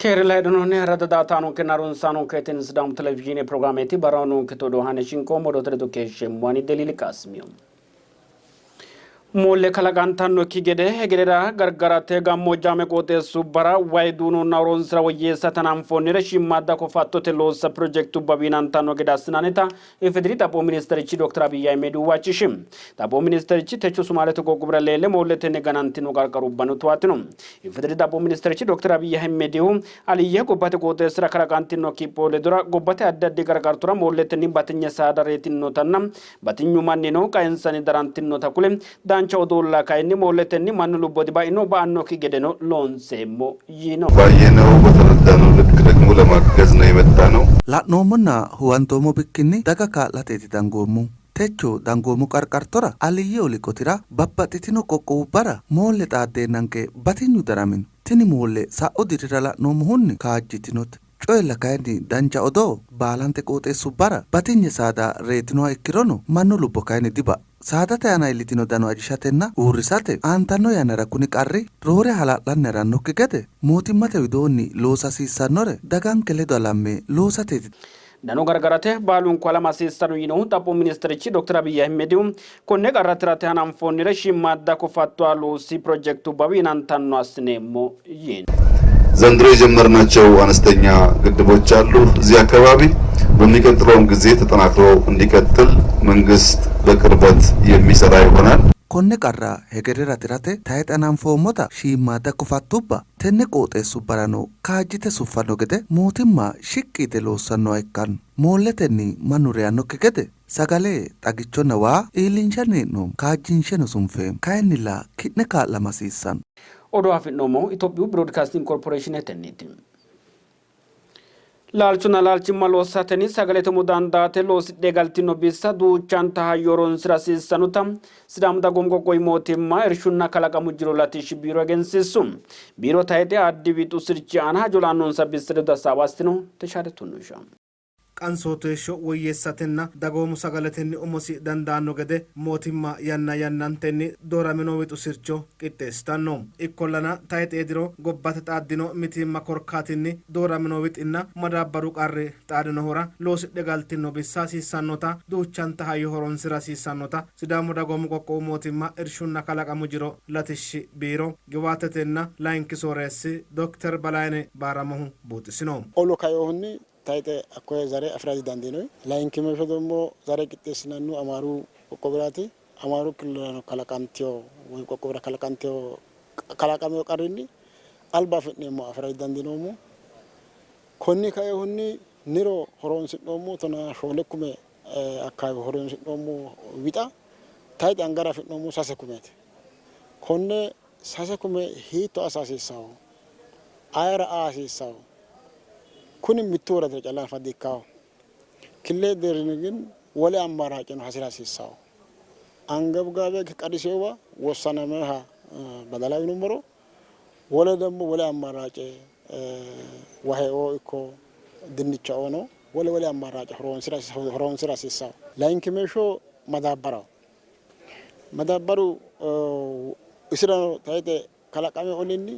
Keere laydhinoonni harada daatanonkenna harunsaanonke tini Sidaamu televizhiine pirogiraameeti barraho noonke todoo hane shinqoommo odoote ledo keeshsheemmo ani Deliili Qaasimiyo. Moolle kalaqantannokki gede hegerera gargarate gammoojjaame qooxeessubbara way duunonna horonsira woyyeessate hananfoonnire shiimmaadda kofattote loossa pirojekitubba wiinantanno gede assinannita IFDR Xaphoomu Ministerichi Dokter Abiy Ahimed huwachishi. Xaphoomu Ministerichi techo Sumaalete qoqqowira leelle moolletenni ganantino qarqarubbano towaatino. IFDR Xaphoomu Ministerichi Dokter Abiy Ahimedihu Aliyye gobbate qooxeessira kalaqantino kipho ledora gobbate addi addi qarqartora moolletenni batinye saada reyitinotanna batinyu mannino qaensanni darantinota kule, dancha odoolla kayinni moolletenni mannu lubbo diba'ino, ba'annokki gedeno loonseemmo yiino. ባየነው በተረዳነው ልክ ደግሞ ለማገዝ ነው የመጣነው። La'noommonna huwantoommo bikkinni daga kaa'lateeti dangoommohu. Techo dangoommo qarqartora Aliyye oli qotira babbaxxitino qoqqowubbara moolle xaaddeennanke batinyu daramino. Tini moolle sa'u dirira la'noommohunni kaajjitinote. Coyella kayinni dancha odoo baalante qooxeessubbara batinye saada reyitinoha ikkirono mannu lubbo kayinni diba'ino. Saadate aana iillitino dano ajishatenna uurrisate aantanno yannara kuni qarri roore hala'lanni harannokki gede mootimmate widoonni loosa hasiissannore daganke ledo halamme loosateeti. Dano gargarate baalunku halama hasiissanno yiinohu Xaphoomu Ministerichi Dokter Abiy Ahimedihu, konne qarra tirate hananfoonnire shiimmaadda kofattuwa loosi pirojekitubba wiinantanno assineemmo yiino. ዘንድሮ የጀመርናቸው አነስተኛ ግድቦች አሉ እዚህ አካባቢ በሚቀጥለውም ጊዜ ተጠናክሮ እንዲቀጥል መንግስት በቅርበት የሚሰራ ይሆናል። Konne qarra hegerera tirate tayixe hananfoommota shiimmaadda kofattubba tenne qooxeessubbarano kaajjite suffanno gede mootimma shiqqi yite loossannoha ikkanno. Moolletenni mannu reyannokki gede sagale, xagichonna waa iillinshanni hee'noommo. Kaajjinsheno sunfeemmo. Kayinnilla ki'ne kaa'lama hasiissanno. Odoo afi'noommohu Itophiyu Biroodikaasting Korporeeshinetenniiti. Laalchunna laalchimma lossatenni sagalete umo dandaate loosidhe galtino bissa duuchanta hayyo horoonsi'ra hasiissannota Sidaamu Dagoomu Qoqqowi Mootimma Irshunna Kalaqamu Jiro Latishshi Biiro egensiissu. Biiro tayxe addi wixu sirchi aana hajo la'annonsa bissa ledo hasaawa assitino. Teshaale Tunnusha. Qansootu heeshsho woyyeessatenna dagoomu sagaletenni umosi dandaanno gede mootimma yanna yannantenni dooramino wixu sircho qixxeessitanno. Ikkollana tayxee diro gobbate xaaddino mitiimma korkaatinni dooramino wixinna madaabbaru qarri xaadinohura loosidhe galtino bissa hasiissannota duuchanta hayyo horonsi'ra hasiissannota Sidaamu Dagoomu Qoqqowu Mootimma Irshunna Kalaqamu Jiro Latishshi Biiro Giwaatetenna Layinki Sooreessi Dokter Balayne Baaramohu buuxisino. Olu kainohunni Tayixe hakkoye zare afi'ra didandiinoonni. Layinkimeeshsho demmo zare qixxeessinannihu Amaaru qoqqowiraati. Amaaru killileno kalaqantino woy qoqqowira kalaqantino kalaqamino qarrinni alba afi'neemmoha afi'ra didandiinoommo. Konni kainohunni niro horoonsi'noommo tonaa shoole kume akkaawi horoonsi'noommo wixa tayixe angara afi'noommohu sase kumeeti. Konne sase kume hiitto assa hasiissanno? Ayera aa hasiissanno? Kuni mittu woradira calla nafa di''ikkanno. Killilete deerrinni gin wole ammaaraaceno hasi'ra hasiissanno. Angabgaabe qarriseyowa wossanaminoha badala uyinummoro wole demmo wole ammaaraace waheoo ikko dinnichaoono wole wole ammaaraace horoonsi'ra hasiissanno. Layinkimeeshsho madaabbaraho. Madaabbaru isirano tayxe Kalaqami olinni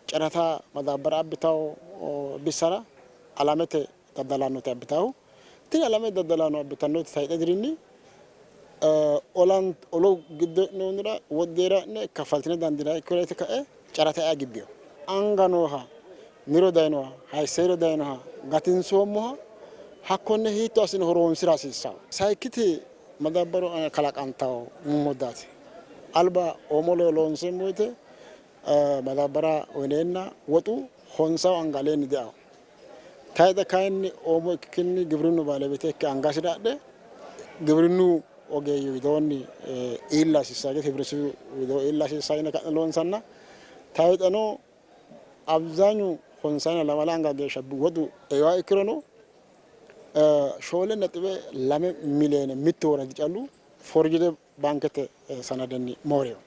carata madaabbara abbitanno bissara alamete daddalaanooti abbitannohu. Tini alamete daddalaano abbitannoti tayxe dirinni olu giddo hee'noonnira woddeera'ne kaffaltine dandiinannikkihura yite ka'e carata ea gibbino. Anga nooha, niro dayinoha, hayisseero dayinoha gatinsoommoha hakkonne hiitto assine horoonsi'ra hasiissanno? Sayikkiti madaabbaru aana kalaqantanno mommoddaati. Alba oomo loonseemmo woyte madaabbara uyneenna woxu honsaw anga aleenni dieanno. Tayxe kayinni oomo ikkikkinni gibrinnu baalebete ikke angasira adhe gibrinnu ogeeyye widoonni iilla hasiissanno gede hibiretisebu widoo iilla hasiissanno yine ka'ne loonsanna tayxeno abzanyu honsayina lamala anga geeshsha woxu einoha ikkirono 4.2 miliyoone mittu woradi callu forjide baankete sanadenni moorino.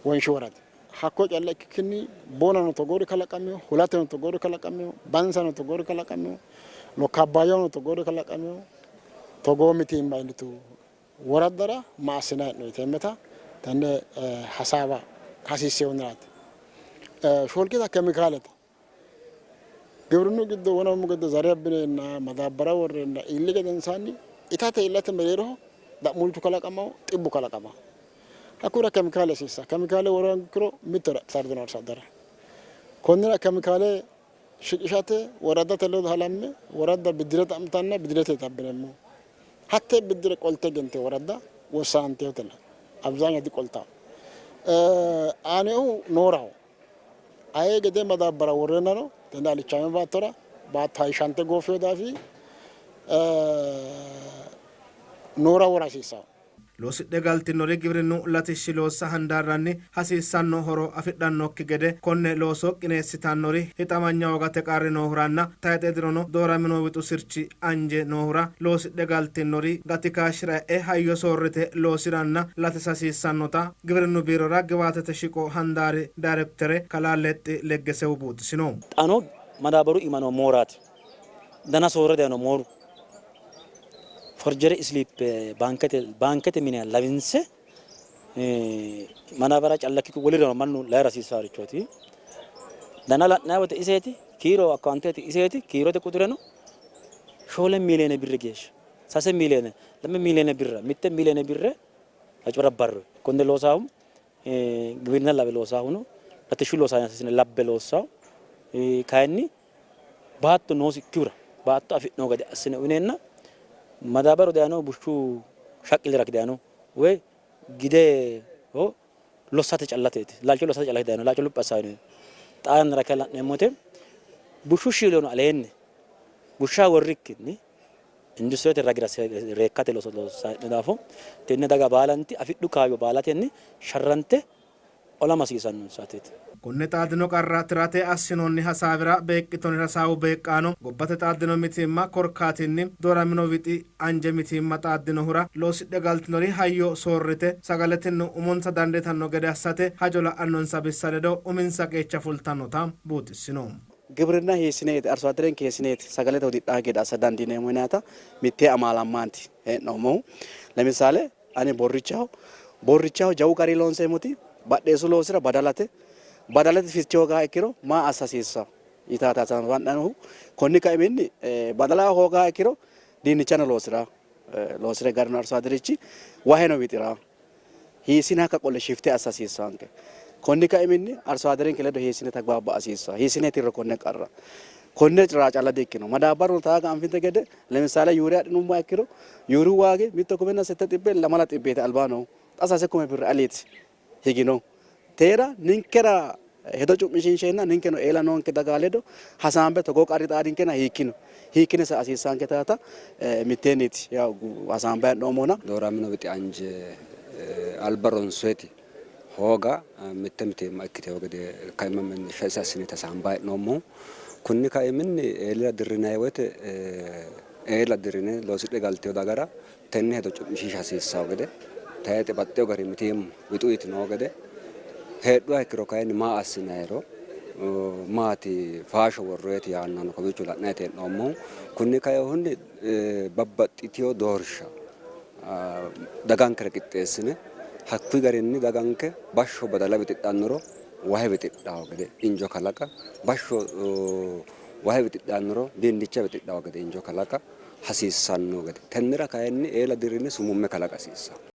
Wonshi woradi hakko calla ikkikkinni Boonano togoori kalaqamino, Hulateno togoori kalaqamino, Bansano togoori kalaqamino, Lokka Abbaayyahono togoori kalaqamino. Togoo mitiimma iillitu woraddara ma assinanni hee'noonni yiteemmeta tenne hasaawa hasiissinohuraati. Shoolkita kemikaalete. Gibrinnu giddo wonammu giddo zare abbineenna madaabbara worreenna iilli gedensaanni itate iillate mereeroho da'muulchu kalaqamawo, xibbu kalaqamawo. Hakkuyira kemikaale hasiissanno. Kemikaale worra hoongiro mittore sardino arso addara. Konnira kemikaale shiqishate woraddate ledo halamme woradda biddire xa'mitanna biddireteeti abbineemmohu. Hattee biddire qolte egentino woradda wossantinotella. Abzaanya diqoltanno. Aaninohu nooraho. Ayee gedee madaabbara worreennano tenne alichaame baattora baatto hayishshante gooffino daafi noora wora hasiissanno. Loosidhe galtinori gibrinnu latishshi loossa handaarranni hasiissanno horo afidhannokki gede konne looso qineessitannori hixamanya hoogate qarri noohuranna tayxe dirono dooramino wixu sirchi anje noohura loosidhe galtinori gati kaashshira e'e hayyo soorrite loosi'ranna latisa hasiissannota Gibrinnu Biirora giwaatete shiqo handaari dayrektere kalaa Lexxi Leggesehu buuxisino. Xaano madaabaru iima noo mooraati. Dana soorre dayino mooru. Forjere isiliippe baankete baankete mine lawinse madaabara calla ikkikki wolirano mannu layira hasiissaarichooti. Dana la'nanni woyte iseeti, kiiro akkaawunteti iseeti, kiirote quxureno 4 miiliyoone birri geeshsha, 3 miiliyoone, 2 miiliyoone birra, 1 miiliyoone birre acubarabbarro. Konne loosaahu giwirinna lawe loosaahuno latishshu loosaasine labbe loossaahu kayinni baatto noosikkihura baatto afi'no gede assine uyneenna madaabaru dayno bushshu shaqqillira dayno woy gideho lossate callateeti laalcho lossate callate dayno laalcho luphi assanno xaa yannara kay la'neemmo woyte bushshu shiilono aleenni bushsha worrikkinni industirete ragira reekkate looso loossanno daafo tenne daga baalanti afidhu kaayyo baalatenni sharrante olama hasiisannonsateeti. Konne xaadino qarra tirate assinoonni hasaawira beeqqitonori hasaawu beeqqaano, gobbate xaaddino mitiimma korkaatinni dooramino wixi anje mitiimma xaaddinohura loosidhe galtinori hayyo soorrite sagaletenni umonsa dandiitanno gede assate hajo la'annonsa bissa ledo uminsa qeecha fultannota buuxissino. Gibrinna hiissineeti, arsoadderenke hiissineeti sagalete hudidhaa gede assa dandiineemmo yinannita mittee amaalammaanti hee'noommohu. Lemisaale ani Borrichaho. Borrichaho jawu garinni loonseemmoti badheessu loosira badalate. Badalate sirchi hoogaha ikkiro maa assa hasiissanno yitaati hasaambannihu. Konni kaiminni badala hoogaha ikkiro dinnichano loosi'ra, loosi're garino arso adirichi waheno wixi'ra, hiissine hakka qolle shifte assa hasiissanke. Konni kaiminni arso adirinke ledo hiissine tagbaabba hasiissanno, hiissine tirro konne qarra. Konne raa calla di-ikkino. Madaabbaruno taaga anfinte gede lemissaale yuuriya adhinummoha ikkiro yuuriyu waagi mitto kumenna sette xibbe lamala xibbeeti alba noohu. Xa sase kume birra aliiti higino. Teera ninkera hedo cu'mishiinsheenna ninkeno eela noonke dagaa ledo hasaambe togoo qarri xaadinkena hiikkino hiikkine sa'a hasiissaanke taata mitteenniiti yaw hasaambanni hee'noommohuna. Dooramino wixi anje alba ronsoyeti hooga mitte mitiimma ikkitino gede kaima ise assine hasaambanni hee'noommohu. Kunni kaiminni eelira dirrinanni woyte eela dirrine loosidhe galtino dagara tenne hedo cu'mishiisha hasiissanno gede tayixe baxxeewo garinni mitiimma wixuyiti noo gede heedhuha ikkiro kayinni maa assinayiro maati faasho worroyeti yaannohano kowiicho la'nanni hee'noommohu. Kunni kainohunni babbaxxitino doorsha dagankera qixxeessine hakkuyi garinni daganke bashsho badala wixidhannoro wahe wixidhanno gede injo kalaqa, bashsho wahe wixidhannoro dinnicha wixidhanno gede injo kalaqa hasiissanno gede tennera kayinni eela dirrine sumumme kalaqa hasiissanno.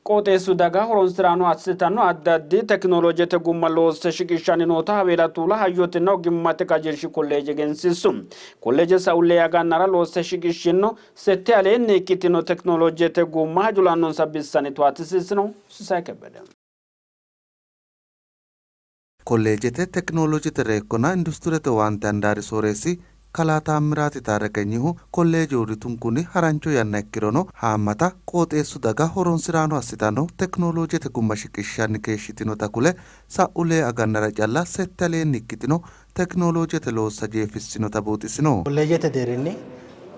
Qooxeessu daga horonsi'raano assitanno addi addi tekinolojete gumma loosse shiqishshanni noota Haweela Tuula Hayyotenna Ogimmate Qajeelshi Kolleeje egensiissu. Kolleeje sa'u lee agannara loosse shiqishshino sette aleenni ikkitino tekinolojete gumma hajo la'annonsa bissanni towaatisiissino. Sisayi Kebbede. Kolleejete tekinolojete reekkonna industirete owaante handaari sooreessi Kalaa Taammiraati Taarreqenyihu, kolleeje uurritunkunni harancho yanna ikkirono haammata qooxeessu daga horonsi'raano assitanno tekinolojete gumma shiqishshanni keeshshitinota kule, sa'u lee agannara calla sette aleenni ikkitino tekinolojete loossa jeefissinota buuxisino. Kolleejete deerrinni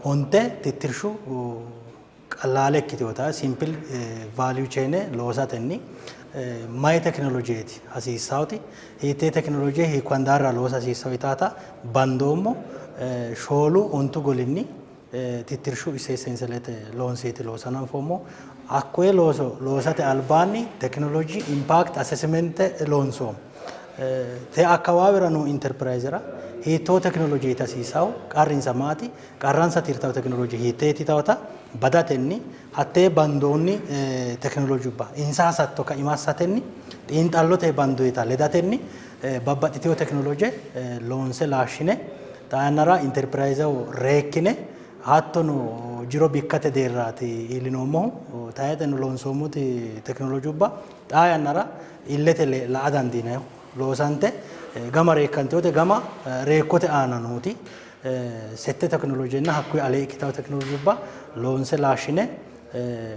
onte tittirshu qallaale ikkitinota simple value chain loosatenni mayi tekinolojeeti hasiissawoti, hiittee tekinoloje hiikko handaarira loosa hasiissawo yitaata bandoommo. Shoolu ontu golinni tittirshu isse senselete loonseeti loosa hananfoommo. Hakkoye looso loosate albaanni tekinoloji impact assessment loonsoommo. Te akkawaawera noo interpirayizera hiittoo tekinolojeeti hasiisaahu, qarrinsa maati, qarransa tirtawo tekinoloje hiitteeti yitawota badatenni hattee bandoonni tekinolojubba insa hasatto kaima assatenni xiinxallote bandoyita ledatenni babbaxxitino tekinoloje loonse laashshine xaa yannara interpirayizeho reekkine hattono jiro bikkate deerraati iillinoommohu. Tayxeno loonsoommoti tekinolojubba xaa yannara illete la''a dandiinannihu loosante gama reekkantinote gama reekkote aana nooti sette tekinolojenna hakkuyi alee ikkitanno tekinolojubba loonse laashshine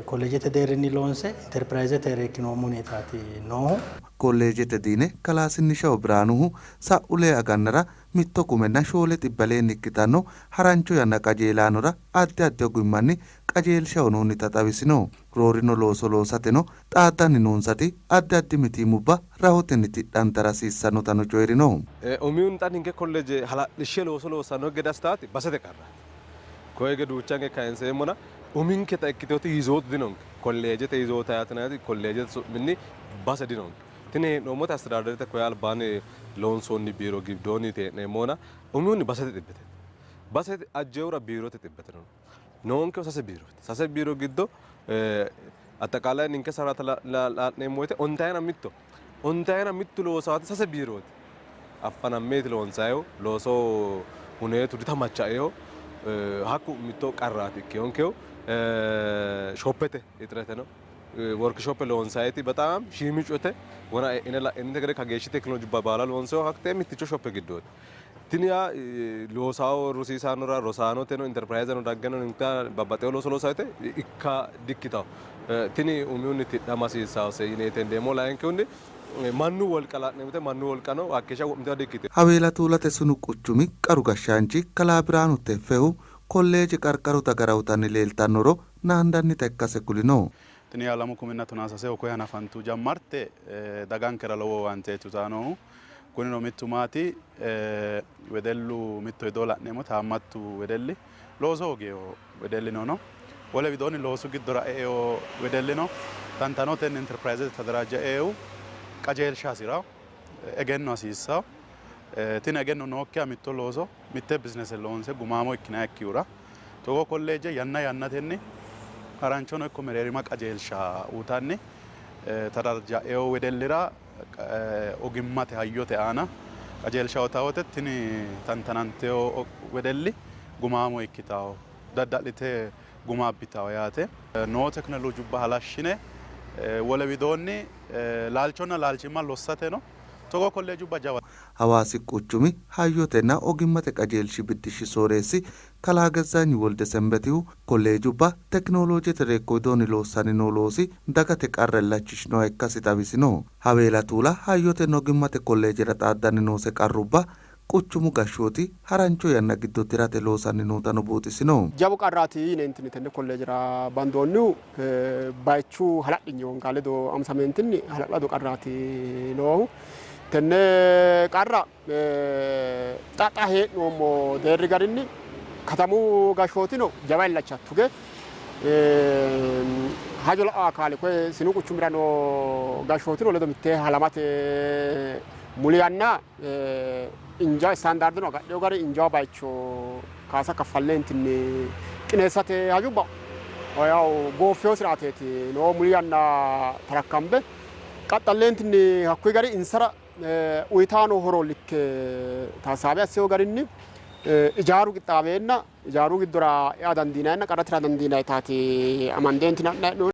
kolleejete deerrinni loonse interpirayizete reekkinoommo huneetaati noohu. Kolleejete diine kalaa Sinnishaw Biraanuhu sa'u lee agannara mitto kumenna 700 aleenni ikkitanno harancho yanna qajeelaanora addi addi ogimmanni qajeelsha uynoonnita xawisino. Roorino looso loosateno xaaddanni noonsati addi addi mitiimmubba rahotenni tidhantara hasiissannotano coyi'rino. Umihunni xa ninke kolleeje hala'lishshe looso loossanno gede assitaati basete qarraati. Koye hige duuchanke kayinseemmona uminketa ikkitinoti yizootu dinonke. Kolleejete yizoota yaatinayiti kolleejete su'minni base dinonke. Tini hee'noommoti astedaaderete koye albaanni loonsoonni biiro giddoonniiti hee'neemmohuna umihunni basete xibbete. Base ajjehura biirote xibbete no. Noonkehu sase biirooti. Sase biiro giddo axaqaalaye ninke sarata la'neemmo woyte ontayina mitto. Ontayina mittu loosaati sase biirooti. Affanammeeti loonsayihu looso huneetu ditamachaeho. Hakku mitto qarraati ikkeyonkehu. Shoppete ixireteno workishoppe loonsayiti bexaam shiimicote wona e'ine la'ininte gede kageeshshi tekinolojubba baala loonsoyihu hattee mitticho shoppe giddooti. Tini yaa loosawo rosiisaanora rosaanoteno interpirayizeno daggeno babbaxewo looso loosawo woyte ikka dikkitawo. Tini umihunni tidhama hasiissawose yineeti hendeemmohu. Layinkihunni mannu wolqa la'neemmo woyte mannu wolqano hakkeeshsha wo'mitewota dikkitino. Haweela Tuulate Sinu Quchumi Qaru Gashshaanchi Kalaa Birhaanu Teffehu kolleeje qarqaru dagara utanni leeltannoro naandannita ikkase kulino. Tini yaa lamu kuminna tonaa saseho koye hanafantu jammarte dagankera lowo owaanteeti utaa noohu. Kunino mittu maati wedellu mitto widoo la'neemmoti haammattu wedelli looso hoogino wedellino no. Wole widoonni loosu giddora e'ewo wedellino tantanotenni interpirayizete tadaraajje e'ewu qajeelsha hasi'rawo, egenno hasiissawo. Tini egenno nookkiha mitto looso mitte bizinese loonse gumaamo ikkinannikkihura togoo kolleeje yanna yannatenni haranchono ikko mereerima qajeelsha uyitanni tadarja'ewo wedellira ogimmate hayyote aana qajeelsha uytawo wote tini tantanantino wedelli gumaamo ikkitawo, dadda'lite guma abbitawo yaate. Noo tekinolojubba halashshine wole widoonni laalchonna laalchimma lossateno togoo kolleejubba jawa. Hawaasi quchumi hayyotenna ogimmate qajeelshi biddishshi sooreessi Kalaa Gezzaanyi Woldesembetihu, kolleejubba tekinoloojete reekko widoonni loossanni noo loosi dagate qarra illachishinoha ikkasi xawisino. Haweela Tuula hayyotenna ogimmate kolleejera xaaddanni noose qarrubba quchumu gashshooti harancho yanna giddo tirate loosanni nootano buuxisino. Jawu qarraati yineentinni tenne kolleejera bandoonnihu bayichu hala'linyi hoonga ledo amasameentinni hala'lado qarraati noohu. Tenne qarra xa xa hee'noommo deerri garinni katamu gashshootino jawa illacha tuge hajo la'anno akaale koye sinu quchumira noo gashshootino ledo mittee halamate muli yanna injaa istaandaardeno agadhino gari injaa bayicho kaasa kaffalleentinni qineessate hajubba yaw gooffewo siraateeti noo muli yanna tarakkambe qaxxalleentinni hakkuyi gari insara uyitaano horo likke taassaabe assewo garinni ijaaru qixxaaweenna ijaaru giddora ea dandiinanninna qarra tira dandiinannitaati amandeentinni ha'nanni hee'noonni.